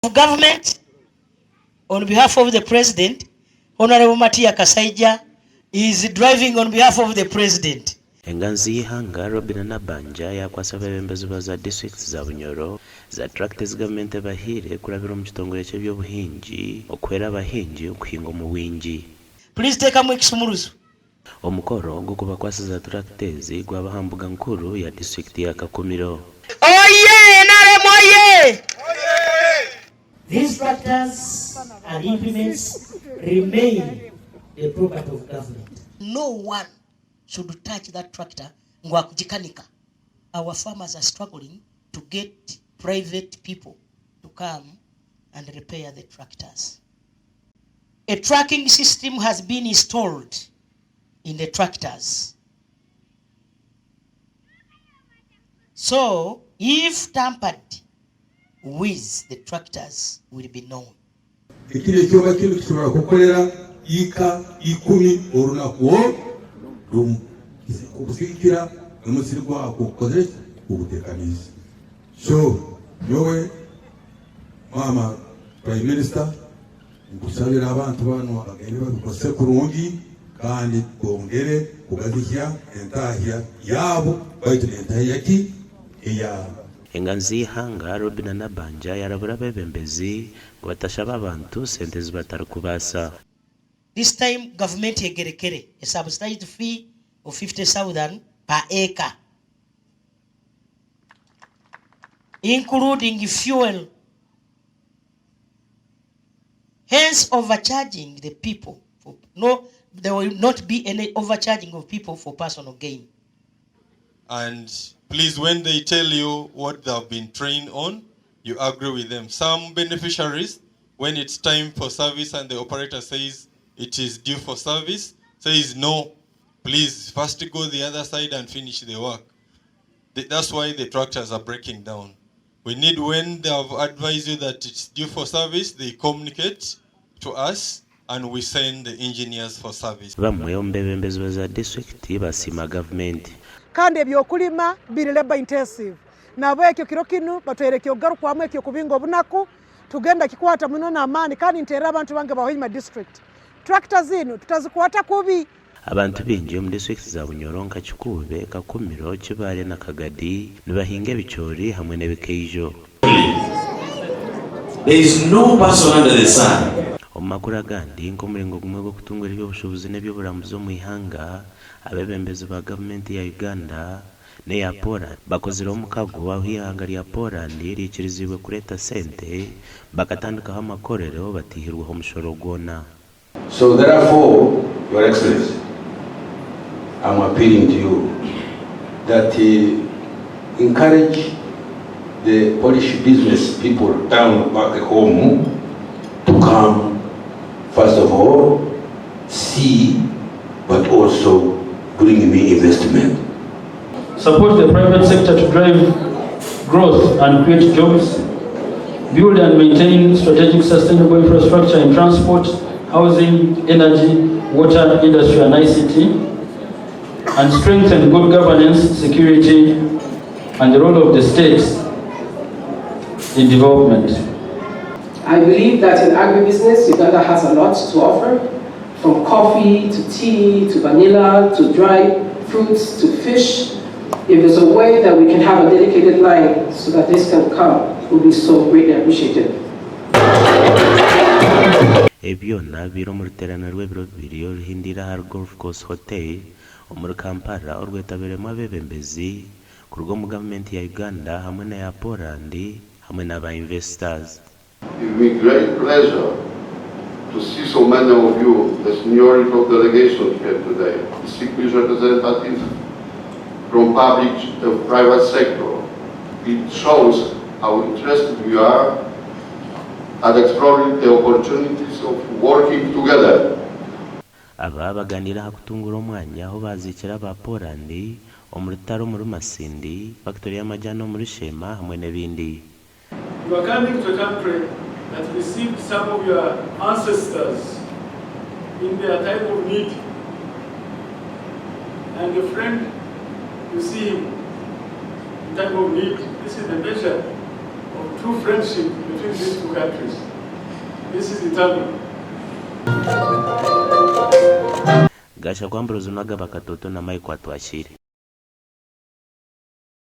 Government on behalf of the president, Honourable Matia Kasaija is driving on behalf of the president. Enganzi y'eihanga, Robinah Nabbanja yaakwatsa abeebembezi ba za disiturikiti za Bunyoro za turakita ezi gavumenti ebahaire kurabira omu kitongore ky'eby'obuhingi okuhwera abahingi okuhinga omu bwingi. Please teekamu ekisumuruzo. Omukoro gw'okubakwatsa za turakita ezi gwaba aha mbuga nkuru ya disiturikiti ya Kakumiro. Oye! NRM oye! These tractors and implements remain the property of government. No one should touch that tractor ngu akugikanika. Our farmers are struggling to get private people to come and repair the tractors. A tracking system has been installed in the tractors. So if tampered with the tractors will be known. Ekiro ekyoma kinu kisobora kukolera ika ikumi orunaku rumu kusigikira omusiri gwakwo gukozere ki? Gugutekaniize. So nyowe Maama Prime Minister nkusabira abantu banu bagende babikozese kurungi kandi bongere kugazihya entahya yaabo baitu n'entahya ki eya. Enganzi y'eihanga, Robinah Nabbanja yarabura abeebembezi ngu batashaba abantu sente ezi batarikubaasa. This time gavumenti egerekere a subsidized fee of 50,000 per acre including fuel hence overcharging the people for no there will not be any overcharging of people for personal gain. And please when they tell you what they have been trained on, you agree with them. Some beneficiaries, when it's time for service and the operator says it is due for service, says no, please first go the other side and finish the work. That's why the tractors are breaking down. We need when they have advised you that it's due for service, they communicate to us and we send the engineers for service. Bamwe omu beebembezi ba za disiturikiti basiima gavumenti. Kandi eby'okulima biri labour intensive nahabwekyo kiro kinu batwaire ekyokugarukwamu eky'okubinga obunaku tugenda kikwata muno n'amaani kandi nterra abantu bange ba Hoima district tractor zinu tutazikwata kubi. Abantu baingi omu disiturikiti za Bunyoro nka Kikuube, Kakumiro, Kibaale na Kagadi nibahinga ebicoori hamwe n'ebikaijo. There is no person under the sun. Omu makuru agandi, nk'omuringo gumwe gw'okutungura eby'obushuubuzi n'eby'oburambuzi omu ihanga, abeebembezi ba gavumenti ya Uganda n'eya Poland bakozire omukago ahu eihanga rya Poland riikiriziibwe kureeta sente bakatandikaho amakorero bataihirweho omushoro gwona. So therefore your excellency am appealing to you that encourage the Polish business people down back home to come first of all see but also bring me investment. Support the private sector to drive growth and create jobs, build and maintain strategic sustainable infrastructure in transport, housing, energy, water, industry and ICT, and strengthen good governance, security and the role of the state in development. I believe that in agribusiness, Uganda has a lot to offer, from coffee to tea to vanilla to dry fruits to fish. If there's a way that we can have a dedicated line so that this can come, it will be so greatly appreciated. Ebi byona bibaire omu ruteerane rw'ebiro bibiri oruhindiire ahari Golf Course Hotel omuri Kampala orwetabiremu abeebembezi kuruga omu gavumenti ya Uganda hamwe n'eya Poland hamwe n'aba investors. Give me great pleasure to see so many of you, the seniority of delegation here today, distinguished representatives from public and private sector. It shows how interested we are at exploring the opportunities of working together. Aba baganiire aha kutunguura omwanya ahu baaziikire aba Poland omu rutaro omuri Masindi, fakitori y'amajaani omuri Sheema hamwe n'ebindi. You are coming to a country that received some of your ancestors in their time of need and a friend you see him in time of need. This is the measure of true friendship between these two countries. This is eternal. Gashakwa Ambrose Nagaba Katoto na Michael Atwashiire.